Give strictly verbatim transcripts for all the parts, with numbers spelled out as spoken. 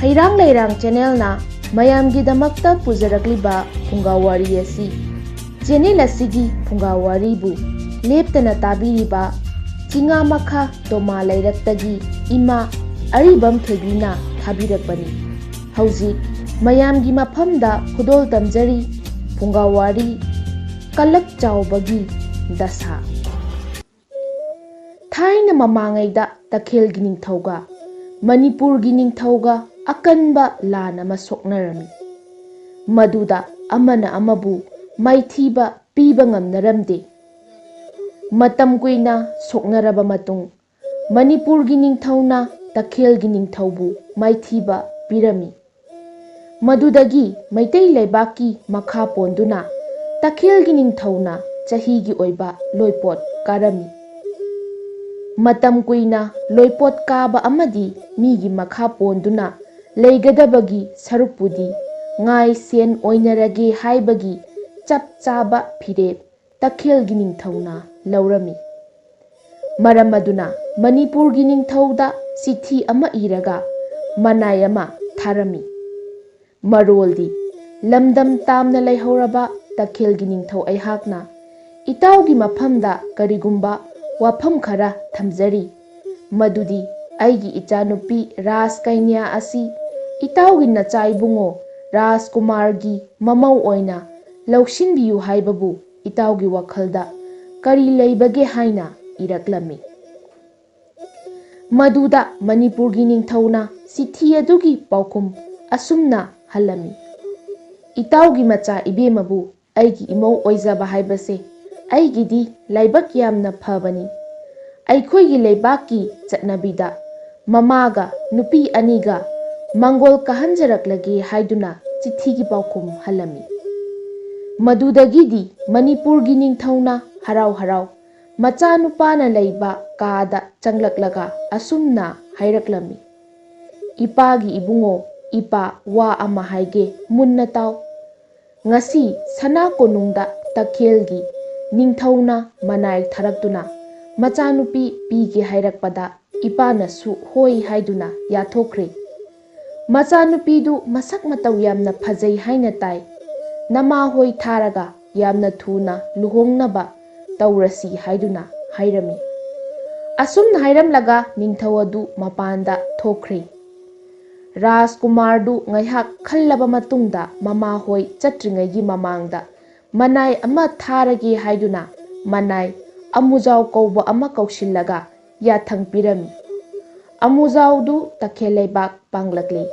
ꯍꯩꯔꯥꯡ ꯂꯩꯔꯥꯡ ꯆꯦꯅꯦꯜꯅ ꯃꯌꯥꯝꯒꯤꯗꯃꯛꯇ ꯄꯨꯖꯔꯛꯂꯤꯕ ꯐꯨꯡꯒꯥ ꯋꯥꯔꯤ ꯑꯁꯤ, ꯆꯦꯅꯦꯜ ꯑꯁꯤꯒꯤ ꯐꯨꯡꯒꯥ ꯋꯥꯔꯤꯕꯨ ꯂꯦꯞꯇꯅ ꯇꯥꯕꯤꯔꯤꯕ ꯆꯤꯉꯥ ꯃꯈꯥ ꯇꯣꯃꯥ ꯂꯩꯔꯛꯇꯒꯤ ꯏꯃꯥ ꯑꯔꯤꯕꯝ ꯊꯣꯏꯕꯤꯅ ꯊꯥꯕꯤꯔꯛꯄꯅꯤ꯫ ꯍꯧꯖꯤꯛ ꯃꯌꯥꯝꯒꯤ ꯃꯐꯝꯗ ꯈꯨꯗꯣꯜ ꯇꯝꯖꯔꯤ ꯐꯨꯡꯒꯥ ꯋꯥꯔꯤ ꯀꯂꯛ ꯆꯥꯎꯕꯒꯤ ꯗꯁꯥ꯫ ꯊꯥꯏꯅ ꯃꯃꯥꯡꯉꯩꯗ ꯇꯈꯦꯜꯒꯤ ꯅꯤꯡꯊꯧꯒ ꯃꯅꯤꯄꯨꯔꯒꯤ ꯅꯤꯡꯊꯧꯒ ꯑꯀꯟꯕ ꯂꯥꯟ ꯑꯃ ꯁꯣꯛꯅꯔꯝꯃꯤ꯫ ꯃꯗꯨꯗ ꯑꯃꯅ ꯑꯃꯕꯨ ꯃꯥꯏꯊꯤꯕ ꯄꯤꯕ ꯉꯝꯅꯔꯝꯗꯦ꯫ ꯃꯇꯝ ꯀꯨꯏꯅ ꯁꯣꯛꯅꯔꯕ ꯃꯇꯨꯡ, ꯃꯅꯤꯄꯨꯔꯒꯤ ꯅꯤꯡꯊꯧꯅ ꯇꯈꯦꯜꯒꯤ ꯅꯤꯡꯊꯧꯕꯨ ꯃꯥꯏꯊꯤꯕ ꯄꯤꯔꯝꯃꯤ꯫ ꯃꯗꯨꯗꯒꯤ ꯃꯩꯇꯩ ꯂꯩꯕꯥꯛꯀꯤ ꯃꯈꯥ ꯄꯣꯟꯗꯨꯅ ꯇꯈꯦꯜꯒꯤ ꯅꯤꯡꯊꯧꯅ ꯆꯍꯤꯒꯤ ꯑꯣꯏꯕ ꯂꯣꯏꯄꯣꯠ ꯀꯥꯔꯝꯃꯤ꯫ ꯃꯇꯝ ꯀꯨꯏꯅ ꯂꯣꯏꯄꯣꯠ ꯀꯥꯕ ꯑꯃꯗꯤ ꯃꯤꯒꯤ ꯃꯈꯥ ꯄꯣꯟꯗꯨꯅ ꯂꯩꯒꯗꯕꯒꯤ ꯁꯔꯨꯛꯄꯨꯗꯤ ꯉꯥꯏ ꯁꯦꯟ ꯑꯣꯏꯅꯔꯒꯦ ꯍꯥꯏꯕꯒꯤ ꯆꯞ ꯆꯥꯕ ꯐꯤꯔꯦꯞ ꯇꯈꯦꯜꯒꯤ ꯅꯤꯡꯊꯧꯅ ꯂꯧꯔꯝꯃꯤ꯫ ꯃꯔꯝ ꯑꯗꯨꯅ ꯃꯅꯤꯄꯨꯔꯒꯤ ꯅꯤꯡꯊꯧꯗ ꯆꯤꯊꯤ ꯑꯃ ꯏꯔꯒ ꯃꯅꯥꯏ ꯑꯃ ꯊꯥꯔꯝꯃꯤ꯫ ꯃꯔꯣꯜꯗꯤ, ꯂꯝꯗꯝ ꯇꯥꯝꯅ ꯂꯩꯍꯧꯔꯕ ꯇꯈꯦꯜꯒꯤ ꯅꯤꯡꯊꯧ ꯑꯩꯍꯥꯛꯅ ꯏꯇꯥꯎꯒꯤ ꯃꯐꯝꯗ ꯀꯔꯤꯒꯨꯝꯕ ꯋꯥꯐꯝ ꯈꯔ ꯊꯝꯖꯔꯤ꯫ ꯃꯗꯨꯗꯤ ꯑꯩꯒꯤ ꯏꯆꯥꯅꯨꯄꯤ ꯔꯥꯖ ꯀꯩꯅ꯭ꯌꯥ ꯑꯁꯤ ꯏꯇꯥꯎꯒꯤ ꯅꯆꯥ ꯏꯕꯨꯡꯉꯣ ꯔꯥꯖꯀꯨꯃꯥꯔꯒꯤ ꯃꯃꯧ ꯑꯣꯏꯅ ꯂꯧꯁꯤꯟꯕꯤꯌꯨ ꯍꯥꯏꯕꯕꯨ ꯏꯇꯥꯎꯒꯤ ꯋꯥꯈꯜꯗ ꯀꯔꯤ ꯂꯩꯕꯒꯦ ꯍꯥꯏꯅ ꯏꯔꯛꯂꯝꯃꯤ꯫ ꯃꯗꯨꯗ ꯃꯅꯤꯄꯨꯔꯒꯤ ꯅꯤꯡꯊꯧꯅ ꯆꯤꯊꯤ ꯑꯗꯨꯒꯤ ꯄꯥꯎꯈꯨꯝ ꯑꯁꯨꯝꯅ ꯍꯜꯂꯝꯃꯤ, "ꯏꯇꯥꯎꯒꯤ ꯃꯆꯥ ꯏꯕꯦꯝꯃꯕꯨ ꯑꯩꯒꯤ ꯏꯃꯧ ꯑꯣꯏꯖꯕ ꯍꯥꯏꯕꯁꯦ ꯑꯩꯒꯤꯗꯤ ꯂꯥꯏꯕꯛ ꯌꯥꯝꯅ ꯐꯕꯅꯤ꯫ ꯑꯩꯈꯣꯏꯒꯤ ꯂꯩꯕꯥꯛꯀꯤ ꯆꯠꯅꯕꯤꯗ ꯃꯃꯥꯒ ꯅꯨꯄꯤ ꯑꯅꯤꯒ ꯃꯪꯒꯣꯜ ꯀꯥꯍꯟꯖꯔꯛꯂꯒꯦ" ꯍꯥꯏꯗꯨꯅ ꯆꯤꯊꯤꯒꯤ ꯄꯥꯎꯈꯨꯝ ꯍꯜꯂꯝꯃꯤ꯫ ꯃꯗꯨꯗꯒꯤꯗꯤ ꯃꯅꯤꯄꯨꯔꯒꯤ ꯅꯤꯡꯊꯧꯅ ꯍꯔꯥꯎ ꯍꯔꯥꯎ ꯃꯆꯥꯅꯨꯄꯥꯅ ꯂꯩꯕ ꯀꯥꯗ ꯆꯪꯂꯛꯂꯒ ꯑꯁꯨꯝꯅ ꯍꯥꯏꯔꯛꯂꯝꯃꯤ, "ꯏꯄꯥꯒꯤ ꯏꯕꯨꯡꯉꯣ, ꯏꯄꯥ ꯋꯥ ꯑꯃ ꯍꯥꯏꯒꯦ, ꯃꯨꯟꯅ ꯇꯥꯎ꯫ ꯉꯁꯤ ꯁꯅꯥ ꯀꯣꯅꯨꯡꯗ ꯇꯈꯦꯜꯒꯤ ꯅꯤꯡꯊꯧꯅ ꯃꯅꯥꯏ ꯊꯥꯔꯛꯇꯨꯅ ꯃꯆꯥꯅꯨꯄꯤ ꯄꯤꯒꯦ ꯍꯥꯏꯔꯛꯄꯗ ꯏꯄꯥꯅꯁꯨ ꯍꯣꯏ ꯍꯥꯏꯗꯨꯅ ꯌꯥꯊꯣꯛꯈ꯭ꯔꯦ꯫ "ꯃꯆꯥꯅꯨꯄꯤꯗꯨ ꯃꯁꯛ ꯃꯇꯧ ꯌꯥꯝꯅ ꯐꯖꯩ ꯍꯥꯏꯅ ꯇꯥꯏ꯫ ꯅꯃꯥꯍꯣꯏ ꯊꯥꯔꯒ ꯌꯥꯝꯅ ꯊꯨꯅ ꯂꯨꯍꯣꯡꯅꯕ ꯇꯧꯔꯁꯤ" ꯍꯥꯏꯗꯨꯅ ꯍꯥꯏꯔꯝꯃꯤ꯫ ꯑꯁꯨꯝꯅ ꯍꯥꯏꯔꯝꯂꯒ ꯅꯤꯡꯊꯧ ꯑꯗꯨ ꯃꯄꯥꯟꯗ ꯊꯣꯛꯈ꯭ꯔꯦ꯫ ꯔꯥꯖꯀꯨꯃꯥꯔꯗꯨ ꯉꯥꯏꯍꯥꯛ ꯈꯜꯂꯕ ꯃꯇꯨꯡꯗ ꯃꯃꯥꯍꯣꯏ ꯆꯠꯇ꯭ꯔꯤꯉꯩꯒꯤ ꯃꯃꯥꯡꯗ ꯃꯅꯥꯏ ꯑꯃ ꯊꯥꯔꯒꯦ ꯍꯥꯏꯗꯨꯅ ꯃꯅꯥꯏ ꯑꯃꯨꯖꯥꯎ ꯀꯧꯕ ꯑꯃ ꯀꯧꯁꯤꯜꯂꯒ ꯌꯥꯊꯪ ꯄꯤꯔꯝꯃꯤ꯫ ꯑꯃꯨꯖꯥꯎꯗꯨ ꯇꯈꯦꯜ ꯂꯩꯕꯥꯛ ꯄꯥꯡꯂꯛꯂꯤ꯫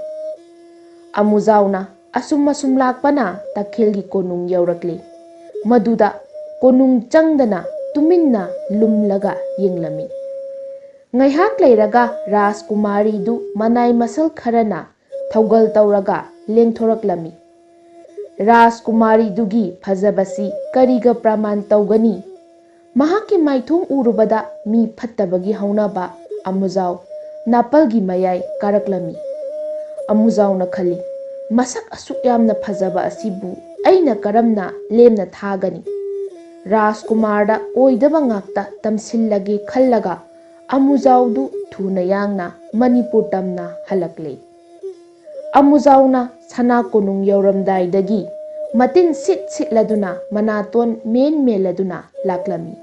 ꯑꯃꯨꯖꯥꯎꯅ ꯑꯁꯨꯝ ꯑꯁꯨꯝ ꯂꯥꯛꯄꯅ ꯇꯈꯦꯜꯒꯤ ꯀꯣꯅꯨꯡ ꯌꯧꯔꯛꯂꯤ꯫ ꯃꯗꯨꯗ ꯀꯣꯅꯨꯡ ꯆꯪꯗꯅ ꯇꯨꯃꯤꯟꯅ ꯂꯨꯝꯂꯒ ꯌꯦꯡꯂꯝꯃꯤ꯫ ꯉꯥꯏꯍꯥꯛ ꯂꯩꯔꯒ ꯔꯥꯖꯀꯨꯃꯥꯔꯤꯗꯨ ꯃꯅꯥꯏ ꯃꯁꯜ ꯈꯔꯅ ꯊꯧꯒꯜ ꯇꯧꯔꯒ ꯂꯦꯡꯊꯣꯔꯛꯂꯝꯃꯤ꯫ ꯔꯥꯖꯀꯨꯃꯥꯔꯤꯗꯨꯒꯤ ꯐꯖꯕꯁꯤ ꯀꯔꯤꯒ ꯄ꯭ꯔꯃꯥꯟ ꯇꯧꯒꯅꯤ? ꯃꯍꯥꯛꯀꯤ ꯃꯥꯏꯊꯣꯡ ꯎꯔꯨꯕꯗ ꯃꯤ ꯐꯠꯇꯕꯒꯤ ꯍꯧꯅꯕ ꯑꯃꯨꯖꯥꯎ ꯅꯥꯄꯜꯒꯤ ꯃꯌꯥꯏ ꯀꯥꯔꯛꯂꯝꯃꯤ꯫ ꯑꯃꯨꯖꯥꯎꯅ ꯈꯜꯂꯤ, "ꯃꯁꯛ ꯑꯁꯨꯛ ꯌꯥꯝꯅ ꯐꯖꯕ ꯑꯁꯤꯕꯨ ꯑꯩꯅ ꯀꯔꯝꯅ ꯂꯦꯝꯅ ꯊꯥꯒꯅꯤ?" ꯔꯥꯖꯀꯨꯃꯥꯔꯗ ꯑꯣꯏꯗꯕ ꯉꯥꯛꯇ ꯇꯝꯁꯤꯜꯂꯒꯦ ꯈꯜꯂꯒ ꯑꯃꯨꯖꯥꯎꯗꯨ ꯊꯨꯅ ꯌꯥꯡꯅ ꯃꯅꯤꯄꯨꯔ ꯇꯝꯅ ꯍꯜꯂꯛꯂꯦ꯫ ꯑꯃꯨꯖꯥꯎꯅ ꯁꯅꯥ ꯀꯣꯅꯨꯡ ꯌꯧꯔꯝꯗꯥꯏꯗꯒꯤ ꯃꯇꯤꯟ ꯁꯤꯠ ꯁꯤꯠꯂꯗꯨꯅ ꯃꯅꯥꯇꯣꯟ ꯃꯦꯟ ꯃꯦꯜꯂꯗꯨꯅ ꯂꯥꯛꯂꯝꯃꯤ꯫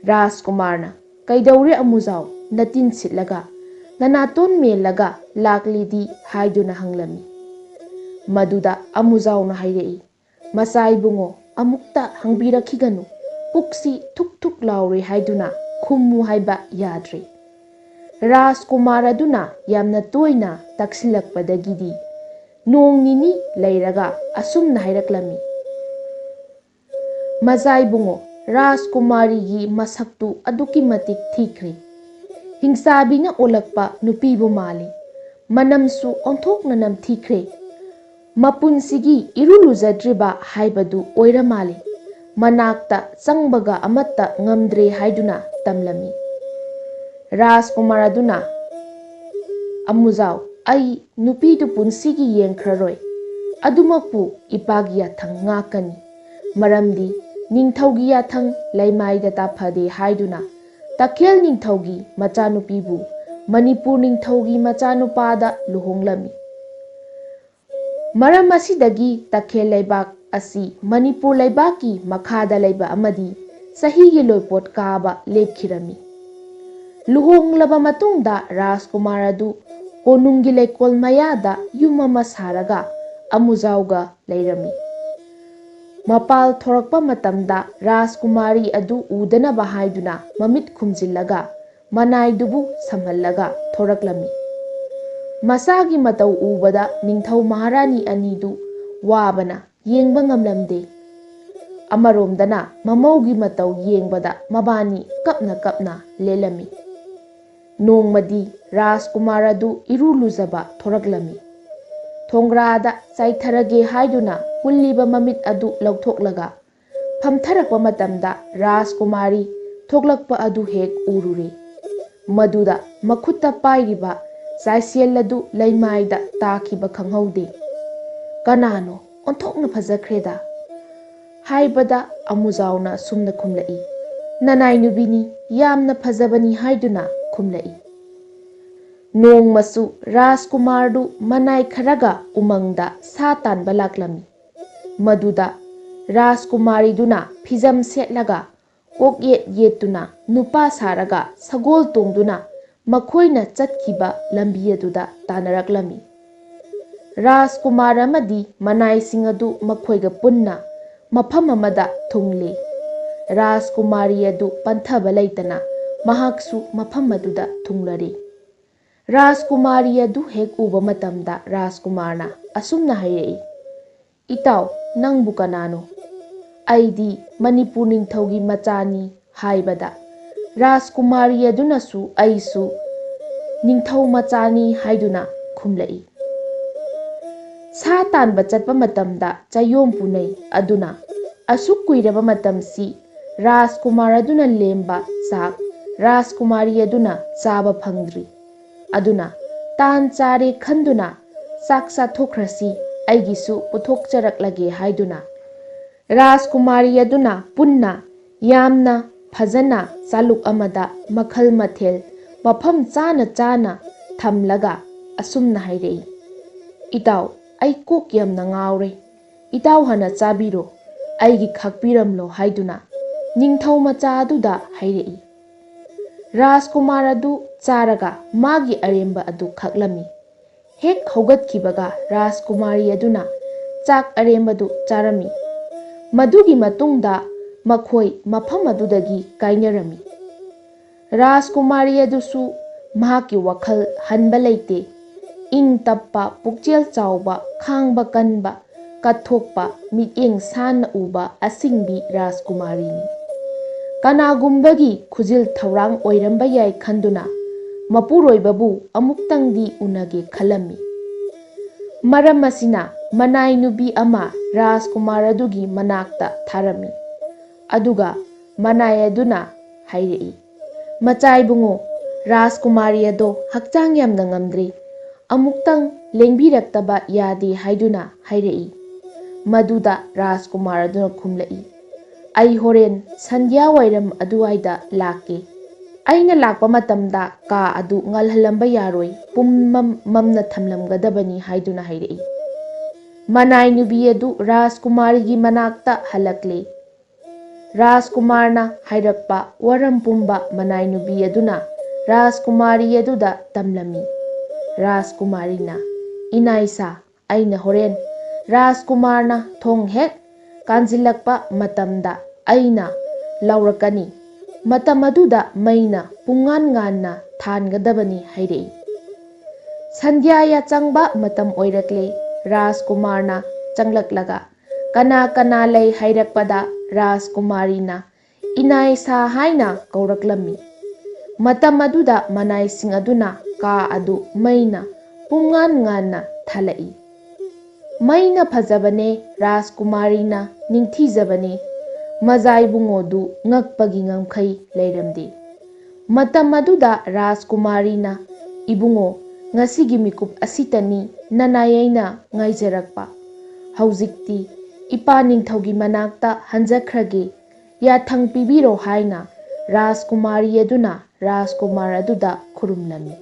ꯔꯥꯖꯀꯨꯃꯥꯔꯅ, "ꯀꯩꯗꯧꯔꯦ ꯑꯃꯨꯖꯥꯎ, ꯅꯇꯤꯟ ꯁꯤꯠꯂꯒ ꯅꯅꯥꯇꯣꯟ ꯃꯦꯜꯂꯒ ꯂꯥꯛꯂꯤꯗꯤ?" ꯍꯥꯏꯗꯨꯅ ꯍꯪꯂꯝꯃꯤ꯫ ꯃꯗꯨꯗ ꯑꯃꯨꯖꯥꯎꯅ ꯍꯥꯏꯔꯛꯏ, "ꯃꯆꯥ ꯏꯕꯨꯡꯉꯣ, ꯑꯃꯨꯛꯇ ꯍꯪꯕꯤꯔꯛꯈꯤꯒꯅꯨ꯫ ꯄꯨꯛꯁꯤ ꯊꯨꯛ ꯊꯨꯛ ꯂꯥꯎꯔꯦ ꯍꯥꯏꯗꯨꯅ ꯈꯨꯝꯃꯨ ꯍꯥꯏꯕ ꯌꯥꯗ꯭ꯔꯦ꯫" ꯔꯥꯖꯀꯨꯃꯥꯔ ꯑꯗꯨꯅ ꯌꯥꯝꯅ ꯇꯣꯏꯅ ꯇꯛꯁꯤꯜꯂꯛꯄꯗꯒꯤꯗꯤ ꯅꯣꯡ ꯅꯤꯅꯤ ꯂꯩꯔꯒ ꯑꯁꯨꯝꯅ ꯍꯥꯏꯔꯛꯂꯝꯃꯤ, "ꯃꯆꯥ ꯏꯕꯨꯡꯉꯣ, ꯔꯥꯖꯀꯨꯃꯥꯔꯤꯒꯤ ꯃꯁꯛꯇꯨ ꯑꯗꯨꯛꯀꯤ ꯃꯇꯤꯛ ꯊꯤꯈ꯭ꯔꯦ꯫ ꯍꯤꯡꯆꯥꯕꯤꯅ ꯑꯣꯜꯂꯛꯄ ꯅꯨꯄꯤꯕꯨ ꯃꯥꯜꯂꯤ꯫ ꯃꯅꯝꯁꯨ ꯑꯣꯟꯊꯣꯛꯅ ꯅꯝꯊꯤꯈ꯭ꯔꯦ꯫ ꯃꯄꯨꯟꯁꯤꯒꯤ ꯏꯔꯨ ꯂꯨꯖꯗ꯭ꯔꯤꯕ ꯍꯥꯏꯕꯗꯨ ꯑꯣꯏꯔ ꯃꯥꯜꯂꯤ꯫ ꯃꯅꯥꯛꯇ ꯆꯪꯕꯒ ꯑꯃꯠꯇ ꯉꯝꯗ꯭ꯔꯦ" ꯍꯥꯏꯗꯨꯅ ꯇꯝꯂꯝꯃꯤ꯫ ꯔꯥꯖꯀꯨꯃꯥꯔ ꯑꯗꯨꯅ, "ꯑꯃꯨꯖꯥꯎ, ꯑꯩ ꯅꯨꯄꯤꯗꯨ ꯄꯨꯟꯁꯤꯒꯤ ꯌꯦꯡꯈ꯭ꯔꯔꯣꯏ꯫ ꯑꯗꯨꯃꯛꯄꯨ ꯏꯄꯥꯒꯤ ꯌꯥꯊꯪ ꯉꯥꯛꯀꯅꯤ꯫ ꯃꯔꯝꯗꯤ ꯅꯤꯡꯊꯧꯒꯤ ꯌꯥꯊꯪ ꯂꯩꯃꯥꯏꯗ ꯇꯥꯐꯗꯦ" ꯍꯥꯏꯗꯨꯅ ꯇꯈꯦꯜ ꯅꯤꯡꯊꯧꯒꯤ ꯃꯆꯥꯅꯨꯄꯤꯕꯨ ꯃꯅꯤꯄꯨꯔ ꯅꯤꯡꯊꯧꯒꯤ ꯃꯆꯥꯅꯨꯄꯥꯗ ꯂꯨꯍꯣꯡꯂꯝꯃꯤ꯫ ꯃꯔꯝ ꯑꯁꯤꯗꯒꯤ ꯇꯈꯦꯜ ꯂꯩꯕꯥꯛ ꯑꯁꯤ ꯃꯅꯤꯄꯨꯔ ꯂꯩꯕꯥꯛꯀꯤ ꯃꯈꯥꯗ ꯂꯩꯕ ꯑꯃꯗꯤ ꯆꯍꯤꯒꯤ ꯂꯣꯏꯄꯣꯠ ꯀꯥꯕ ꯂꯦꯞꯈꯤꯔꯝꯃꯤ꯫ ꯂꯨꯍꯣꯡꯂꯕ ꯃꯇꯨꯡꯗ ꯔꯥꯖꯀꯨꯃꯥꯔ ꯑꯗꯨ ꯀꯣꯅꯨꯡꯒꯤ ꯂꯩꯀꯣꯜ ꯃꯌꯥꯗ ꯌꯨꯝ ꯑꯃ ꯁꯥꯔꯒ ꯑꯃꯨꯖꯥꯎꯒ ꯂꯩꯔꯝꯃꯤ꯫ ꯃꯄꯥꯜ ꯊꯣꯔꯛꯄ ꯃꯇꯝꯗ ꯔꯥꯖꯀꯨꯃꯥꯔꯤ ꯑꯗꯨ ꯎꯗꯅꯕ ꯍꯥꯏꯗꯨꯅ ꯃꯃꯤꯠ ꯈꯨꯝꯖꯤꯜꯂꯒ ꯃꯅꯥꯏꯗꯨꯕꯨ ꯁꯝꯍꯜꯂꯒ ꯊꯣꯔꯛꯂꯝꯃꯤ꯫ ꯃꯆꯥꯒꯤ ꯃꯇꯧ ꯎꯕꯗ ꯅꯤꯡꯊꯧ ꯃꯍꯥꯔꯥꯅꯤ ꯑꯅꯤꯗꯨ ꯋꯥꯕꯅ ꯌꯦꯡꯕ ꯉꯝꯂꯝꯗꯦ꯫ ꯑꯃꯔꯣꯝꯗꯅ ꯃꯃꯧꯒꯤ ꯃꯇꯧ ꯌꯦꯡꯕꯗ ꯃꯕꯥꯅꯤ ꯀꯞꯅ ꯀꯞꯅ ꯂꯦꯜꯂꯝꯃꯤ꯫ ꯅꯣꯡꯃꯗꯤ ꯔꯥꯖꯀꯨꯃꯥꯔ ꯑꯗꯨ ꯏꯔꯨ ꯂꯨꯖꯕ ꯊꯣꯔꯛꯂꯝꯃꯤ꯫ ꯊꯣꯡꯒ꯭ꯔꯥꯗ ꯆꯥꯏꯊꯔꯒꯦ ꯍꯥꯏꯗꯨꯅ ꯄꯨꯜꯂꯤꯕ ꯃꯃꯤꯠ ꯑꯗꯨ ꯂꯧꯊꯣꯛꯂꯒ ꯐꯝꯊꯔꯛꯄ ꯃꯇꯝꯗ ꯔꯥꯖꯀꯨꯃꯥꯔꯤ ꯊꯣꯛꯂꯛꯄ ꯑꯗꯨ ꯍꯦꯛ ꯎꯔꯨꯔꯦ꯫ ꯃꯗꯨꯗ ꯃꯈꯨꯠꯇ ꯄꯥꯏꯔꯤꯕ ꯆꯥꯏꯁꯦꯜ ꯑꯗꯨ ꯂꯩꯃꯥꯏꯗ ꯇꯥꯈꯤꯕ ꯈꯪꯍꯧꯗꯦ꯫ "ꯀꯅꯥꯅꯣ? ꯑꯣꯟꯊꯣꯛꯅ ꯐꯖꯈ꯭ꯔꯦꯗ!" ꯍꯥꯏꯕꯗ ꯑꯃꯨꯖꯥꯎꯅ ꯁꯨꯝꯅ ꯈꯨꯝꯂꯛꯏ, "ꯅꯅꯥꯏ ꯅꯨꯕꯤꯅꯤ, ꯌꯥꯝꯅ ꯐꯖꯕꯅꯤ" ꯍꯥꯏꯗꯨꯅ ꯈꯨꯝꯂꯛꯏ꯫ ꯅꯣꯡꯃꯁꯨ ꯔꯥꯖꯀꯨꯃꯥꯔꯗꯨ ꯃꯅꯥꯏ ꯈꯔꯒ ꯎꯃꯪꯗ ꯁꯥ ꯇꯥꯟꯕ ꯂꯥꯛꯂꯝꯃꯤ꯫ ꯃꯗꯨꯗ ꯔꯥꯖꯀꯨꯃꯥꯔꯤꯗꯨꯅ ꯐꯤꯖꯝ ꯁꯦꯠꯂꯒ ꯀꯣꯛ ꯌꯦꯠ ꯌꯦꯠꯇꯨꯅ ꯅꯨꯄꯥ ꯁꯥꯔꯒ ꯁꯒꯣꯜ ꯇꯣꯡꯗꯨꯅ ꯃꯈꯣꯏꯅ ꯆꯠꯈꯤꯕ ꯂꯝꯕꯤ ꯑꯗꯨꯗ ꯇꯥꯟꯅꯔꯛꯂꯝꯃꯤ꯫ ꯔꯥꯖꯀꯨꯃꯥꯔ ꯑꯃꯗꯤ ꯃꯅꯥꯏꯁꯤꯡ ꯑꯗꯨ ꯃꯈꯣꯏꯒ ꯄꯨꯟꯅ ꯃꯐꯝ ꯑꯃꯗ ꯊꯨꯡꯂꯦ꯫ ꯔꯥꯖꯀꯨꯃꯥꯔꯤ ꯑꯗꯨ ꯄꯟꯊꯕ ꯂꯩꯇꯅ ꯃꯍꯥꯛꯁꯨ ꯃꯐꯝ ꯑꯗꯨꯗ ꯊꯨꯡꯂꯔꯦ꯫ ꯔꯥꯖꯀꯨꯃꯥꯔꯤ ꯑꯗꯨ ꯍꯦꯛ ꯎꯕ ꯃꯇꯝꯗ ꯔꯥꯖꯀꯨꯃꯥꯔꯅ ꯑꯁꯨꯝꯅ ꯍꯥꯏꯔꯛꯏ, "ꯏꯇꯥꯎ, ꯅꯪꯕꯨ ꯀꯅꯥꯅꯣ?" "ꯑꯩꯗꯤ ꯃꯅꯤꯄꯨꯔ ꯅꯤꯡꯊꯧꯒꯤ ꯃꯆꯥꯅꯤ" ꯍꯥꯏꯕꯗ ꯔꯥꯖꯀꯨꯃꯥꯔꯤ ꯑꯗꯨꯅꯁꯨ "ꯑꯩꯁꯨ ꯅꯤꯡꯊꯧ ꯃꯆꯥꯅꯤ" ꯍꯥꯏꯗꯨꯅ ꯈꯨꯝꯂꯛꯏ꯫ ꯁꯥ ꯇꯥꯟꯕ ꯆꯠꯄ ꯃꯇꯝꯗ ꯆꯌꯣꯝ ꯄꯨꯅꯩ꯫ ꯑꯗꯨꯅ ꯑꯁꯨꯛ ꯀꯨꯏꯔꯕ ꯃꯇꯝꯁꯤ ꯔꯥꯖꯀꯨꯃꯥꯔ ꯑꯗꯨꯅ ꯂꯦꯝꯕ ꯆꯥꯛ ꯔꯥꯖꯀꯨꯃꯥꯔꯤ ꯑꯗꯨꯅ ꯆꯥꯕ ꯐꯪꯗ꯭ꯔꯤ꯫ ꯑꯗꯨꯅ ꯇꯥꯟ ꯆꯥꯔꯦ ꯈꯟꯗꯨꯅ ꯆꯥꯛ ꯆꯥꯊꯣꯛꯈ꯭ꯔꯁꯤ, ꯑꯩꯒꯤꯁꯨ ꯄꯨꯊꯣꯛꯆꯔꯛꯂꯒꯦ ꯍꯥꯏꯗꯨꯅ ꯔꯥꯖꯀꯨꯃꯥꯔꯤ ꯑꯗꯨꯅ ꯄꯨꯟꯅ ꯌꯥꯝꯅ ꯐꯖꯅ ꯆꯥꯂꯨꯛ ꯑꯃꯗ ꯃꯈꯜ ꯃꯊꯦꯜ ꯃꯐꯝ ꯆꯥꯅ ꯆꯥꯅ ꯊꯝꯂꯒ ꯑꯁꯨꯝꯅ ꯍꯥꯏꯔꯛꯏ, "ꯏꯇꯥꯎ, ꯑꯩ ꯀꯣꯛ ꯌꯥꯝꯅ ꯉꯥꯎꯔꯦ꯫ ꯏꯇꯥꯎ ꯍꯥꯟꯅ ꯆꯥꯕꯤꯔꯣ, ꯑꯩꯒꯤ ꯈꯥꯛꯄꯤꯔꯝꯂꯣ" ꯍꯥꯏꯗꯨꯅ ꯅꯤꯡꯊꯧ ꯃꯆꯥ ꯑꯗꯨꯗ ꯍꯥꯏꯔꯛꯏ꯫ ꯔꯥꯖꯀꯨꯃꯥꯔ ꯑꯗꯨ ꯆꯥꯔꯒ ꯃꯥꯒꯤ ꯑꯔꯦꯝꯕ ꯑꯗꯨ ꯈꯥꯛꯂꯝꯃꯤ꯫ ꯍꯦꯛ ꯍꯧꯒꯠꯈꯤꯕꯒ ꯔꯥꯖꯀꯨꯃꯥꯔꯤ ꯑꯗꯨꯅ ꯆꯥꯛ ꯑꯔꯦꯝꯕꯗꯨ ꯆꯥꯔꯝꯃꯤ꯫ ꯃꯗꯨꯒꯤ ꯃꯇꯨꯡꯗ ꯃꯈꯣꯏ ꯃꯐꯝ ꯑꯗꯨꯗꯒꯤ ꯀꯥꯏꯅꯔꯝꯃꯤ꯫ ꯔꯥꯖꯀꯨꯃꯥꯔꯤ ꯑꯗꯨꯁꯨ ꯃꯍꯥꯛꯀꯤ ꯋꯥꯈꯜ ꯍꯟꯕ ꯂꯩꯇꯦ꯫ ꯏꯪ ꯇꯞꯄ, ꯄꯨꯛꯆꯦꯜ ꯆꯥꯎꯕ, ꯈꯥꯡꯕ ꯀꯟꯕ, ꯀꯠꯊꯣꯛꯄ, ꯃꯤꯠꯌꯦꯡ ꯁꯥꯟꯅ ꯎꯕ ꯑꯁꯤꯡꯕꯤ ꯔꯥꯖꯀꯨꯃꯥꯔꯤꯅꯤ꯫ ꯀꯅꯥꯒꯨꯝꯕꯒꯤ ꯈꯨꯖꯤꯜ ꯊꯧꯔꯥꯡ ꯑꯣꯏꯔꯝꯕ ꯌꯥꯏ ꯈꯟꯗꯨꯅ ꯃꯄꯨꯔꯣꯏꯕꯕꯨ ꯑꯃꯨꯛꯇꯪꯗꯤ ꯎꯅꯒꯦ ꯈꯜꯂꯝꯃꯤ꯫ ꯃꯔꯝ ꯑꯁꯤꯅ ꯃꯅꯥꯏ ꯅꯨꯄꯤ ꯑꯃ ꯔꯥꯖꯀꯨꯃꯥꯔ ꯑꯗꯨꯒꯤ ꯃꯅꯥꯛꯇ ꯊꯥꯔꯝꯃꯤ꯫ ꯑꯗꯨꯒ ꯃꯅꯥꯏ ꯑꯗꯨꯅ ꯍꯥꯏꯔꯛꯏ, "ꯃꯆꯥ ꯏꯕꯨꯡꯉꯣ, ꯔꯥꯖꯀꯨꯃꯥꯔꯤ ꯑꯗꯣ ꯍꯛꯆꯥꯡ ꯌꯥꯝꯅ ꯉꯝꯗ꯭ꯔꯤ꯫ ꯑꯃꯨꯛꯇꯪ ꯂꯦꯡꯕꯤꯔꯛꯇꯕ ꯌꯥꯗꯦ" ꯍꯥꯏꯗꯨꯅ ꯍꯥꯏꯔꯛꯏ꯫ ꯃꯗꯨꯗ ꯔꯥꯖꯀꯨꯃꯥꯔ ꯑꯗꯨꯅ ꯈꯨꯝꯂꯛꯏ, "ꯑꯩ ꯍꯣꯔꯦꯟ ꯁꯟꯙ꯭ꯌꯥ ꯋꯥꯏꯔꯝ ꯑꯗꯨꯋꯥꯏꯗ ꯂꯥꯛꯀꯦ꯫ ꯑꯩꯅ ꯂꯥꯛꯄ ꯃꯇꯝꯗ ꯀꯥ ꯑꯗꯨ ꯉꯜꯍꯜꯂꯝꯕ ꯌꯥꯔꯣꯏ, ꯄꯨꯝꯃꯝ ꯃꯝꯅ ꯊꯝꯂꯝꯒꯗꯕꯅꯤ" ꯍꯥꯏꯗꯨꯅ ꯍꯥꯏꯔꯛꯏ꯫ ꯃꯅꯥꯏ ꯅꯨꯄꯤ ꯑꯗꯨ ꯔꯥꯖꯀꯨꯃꯥꯔꯤꯒꯤ ꯃꯅꯥꯛꯇ ꯍꯜꯂꯛꯂꯦ꯫ ꯔꯥꯖꯀꯨꯃꯥꯔꯅ ꯍꯥꯏꯔꯛꯄ ꯋꯥꯔꯝ ꯄꯨꯝꯕ ꯃꯅꯥꯏ ꯅꯨꯄꯤ ꯑꯗꯨꯅ ꯔꯥꯖꯀꯨꯃꯥꯔꯤ ꯑꯗꯨꯗ ꯇꯝꯂꯝꯃꯤ꯫ ꯔꯥꯖꯀꯨꯃꯥꯔꯤꯅ, "ꯏꯅꯥꯏꯁꯥ, ꯑꯩꯅ ꯍꯣꯔꯦꯟ ꯔꯥꯖꯀꯨꯃꯥꯔꯅ ꯊꯣꯡ ꯍꯦꯛ ꯀꯥꯟꯁꯤꯜꯂꯛꯄ ꯃꯇꯝꯗ ꯑꯩꯅ ꯂꯥꯎꯔꯛꯀꯅꯤ꯫ ꯃꯇꯝ ꯑꯗꯨꯗ ꯃꯩꯅ ꯄꯨꯡꯉꯥꯟ ꯉꯥꯟꯅ ꯊꯥꯟꯒꯗꯕꯅꯤ" ꯍꯥꯏꯔꯛꯏ꯫ ꯁꯟꯙ꯭ꯌꯥ ꯌꯥꯆꯪꯕ ꯃꯇꯝ ꯑꯣꯏꯔꯛꯂꯦ꯫ ꯔꯥꯖꯀꯨꯃꯥꯔꯅ ꯆꯪꯂꯛꯂꯒ ꯀꯅꯥ ꯀꯅꯥ ꯂꯩ ꯍꯥꯏꯔꯛꯄꯗ ꯔꯥꯖꯀꯨꯃꯥꯔꯤꯅ "ꯏꯅꯥꯏꯁꯥ" ꯍꯥꯏꯅ ꯀꯧꯔꯛꯂꯝꯃꯤ꯫ ꯃꯇꯝ ꯑꯗꯨꯗ ꯃꯅꯥꯏꯁꯤꯡ ꯑꯗꯨꯅ ꯀꯥ ꯑꯗꯨ ꯃꯩꯅ ꯄꯨꯡꯉꯥꯟ ꯉꯥꯟꯅ ꯊꯥꯜꯂꯛꯏ꯫ ꯃꯩꯅ ꯐꯖꯕꯅꯦ, ꯔꯥꯖꯀꯨꯃꯥꯔꯤꯅ ꯅꯤꯡꯊꯤꯖꯕꯅꯦ, ꯃꯖꯥ ꯏꯕꯨꯡꯉꯣꯗꯨ ꯉꯛꯄꯒꯤ ꯉꯝꯈꯩ ꯂꯩꯔꯝꯗꯦ꯫ ꯃꯇꯝ ꯑꯗꯨꯗ ꯔꯥꯖꯀꯨꯃꯥꯔꯤꯅ, "ꯏꯕꯨꯡꯉꯣ, ꯉꯁꯤꯒꯤ ꯃꯤꯀꯨꯞ ꯑꯁꯤꯇꯅꯤ ꯅꯅꯥꯏ ꯑꯩꯅ ꯉꯥꯏꯖꯔꯛꯄ꯫ ꯍꯧꯖꯤꯛꯇꯤ ꯏꯄꯥ ꯅꯤꯡꯊꯧꯒꯤ ꯃꯅꯥꯛꯇ ꯍꯟꯖꯈ꯭ꯔꯒꯦ, ꯌꯥꯊꯪ ꯄꯤꯕꯤꯔꯣ" ꯍꯥꯏꯅ ꯔꯥꯖꯀꯨꯃꯥꯔꯤ ꯑꯗꯨꯅ ꯔꯥꯖꯀꯨꯃꯥꯔ ꯑꯗꯨꯗ ꯈꯨꯔꯨꯝꯂꯝꯃꯤ꯫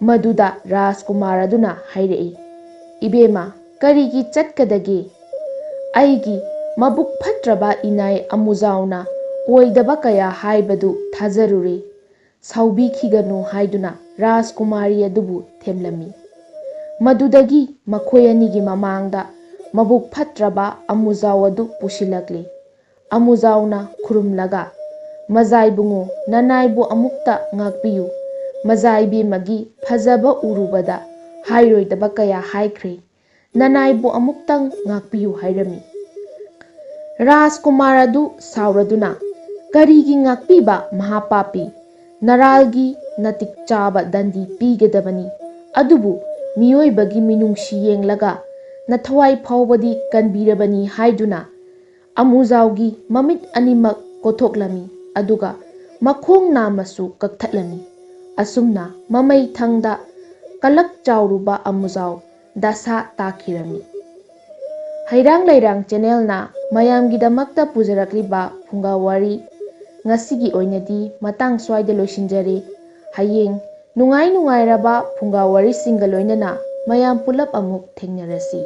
ꯃꯗꯨꯗ ꯔꯥꯖꯀꯨꯃꯥꯔ ꯑꯗꯨꯅ ꯍꯥꯏꯔꯛꯏ, "ꯏꯕꯦꯝꯃ, ꯀꯔꯤꯒꯤ ꯆꯠꯀꯗꯒꯦ? ꯑꯩꯒꯤ ꯃꯕꯨꯛ ꯐꯠꯇ꯭ꯔꯕ ꯏꯅꯥꯏ ꯑꯃꯨꯖꯥꯎꯅ ꯑꯣꯏꯗꯕ ꯀꯌꯥ ꯍꯥꯏꯕꯗꯨ ꯊꯥꯖꯔꯨꯔꯦ꯫ ꯁꯥꯎꯕꯤꯈꯤꯒꯅꯨ" ꯍꯥꯏꯗꯨꯅ ꯔꯥꯖꯀꯨꯃꯥꯔꯤ ꯑꯗꯨꯕꯨ ꯊꯦꯝꯂꯝꯃꯤ꯫ ꯃꯗꯨꯗꯒꯤ ꯃꯈꯣꯏ ꯑꯅꯤꯒꯤ ꯃꯃꯥꯡꯗ ꯃꯕꯨꯛ ꯐꯠꯇ꯭ꯔꯕ ꯑꯃꯨꯖꯥꯎ ꯑꯗꯨ ꯄꯨꯁꯤꯜꯂꯛꯂꯤ꯫ ꯑꯃꯨꯖꯥꯎꯅ ꯈꯨꯔꯨꯝꯂꯒ, "ꯃꯖꯥꯏꯕꯨꯡꯉꯣ, ꯅꯅꯥꯏꯕꯨ ꯑꯃꯨꯛꯇ ꯉꯥꯛꯄꯤꯌꯨ꯫ ꯃꯖꯥꯏꯕꯦꯝꯃꯒꯤ ꯐꯖꯕ ꯎꯔꯨꯕꯗ ꯍꯥꯏꯔꯣꯏꯗꯕ ꯀꯌꯥ ꯍꯥꯏꯈ꯭ꯔꯦ꯫ ꯅꯅꯥꯏꯕꯨ ꯑꯃꯨꯛꯇꯪ ꯉꯥꯛꯄꯤꯌꯨ" ꯍꯥꯏꯔꯝꯃꯤ꯫ ꯔꯥꯖꯀꯨꯃꯥꯔ ꯑꯗꯨ ꯁꯥꯎꯔꯗꯨꯅ, "ꯀꯔꯤꯒꯤ ꯉꯥꯛꯄꯤꯕ, ꯃꯍꯥꯄꯥꯄꯤ? ꯅꯔꯥꯜꯒꯤ ꯅꯇꯤꯛ ꯆꯥꯕ ꯗꯟꯗꯤ ꯄꯤꯒꯗꯕꯅꯤ꯫ ꯑꯗꯨꯕꯨ ꯃꯤꯑꯣꯏꯕꯒꯤ ꯃꯤꯅꯨꯡꯁꯤ ꯌꯦꯡꯂꯒ ꯅꯊꯋꯥꯏ ꯐꯥꯎꯕꯗꯤ ꯀꯟꯕꯤꯔꯕꯅꯤ" ꯍꯥꯏꯗꯨꯅ ꯑꯃꯨꯖꯥꯎꯒꯤ ꯃꯃꯤꯠ ꯑꯅꯤꯃꯛ ꯀꯣꯊꯣꯛꯂꯝꯃꯤ, ꯑꯗꯨꯒ ꯃꯈꯣꯡ ꯅꯥꯝꯃꯁꯨ ꯀꯛꯊꯠꯂꯝꯃꯤ꯫ ꯑꯁꯨꯝꯅ ꯃꯃꯩ ꯊꯪꯗ ꯀꯂꯛ ꯆꯥꯎꯔꯨꯕ ꯑꯃꯨꯖꯥꯎ ꯗꯁꯥ ꯇꯥꯈꯤꯔꯝꯃꯤ꯫ ꯍꯩꯔꯥꯡ ꯂꯩꯔꯥꯡ ꯆꯦꯅꯦꯜꯅ ꯃꯌꯥꯝꯒꯤꯗꯃꯛꯇ ꯄꯨꯖꯔꯛꯂꯤꯕ ꯐꯨꯡꯒꯥ ꯋꯥꯔꯤ ꯉꯁꯤꯒꯤ ꯑꯣꯏꯅꯗꯤ ꯃꯇꯥꯡ ꯁ꯭ꯋꯥꯏꯗ ꯂꯣꯏꯁꯤꯟꯖꯔꯦ꯫ ꯍꯌꯦꯡ ꯅꯨꯡꯉꯥꯏ ꯅꯨꯡꯉꯥꯏꯔꯕ ꯐꯨꯡꯒꯥ ꯋꯥꯔꯤꯁꯤꯡꯒ ꯂꯣꯏꯅꯅ ꯃꯌꯥꯝ ꯄꯨꯂꯞ ꯑꯃꯨꯛ ꯊꯦꯡꯅꯔꯁꯤ꯫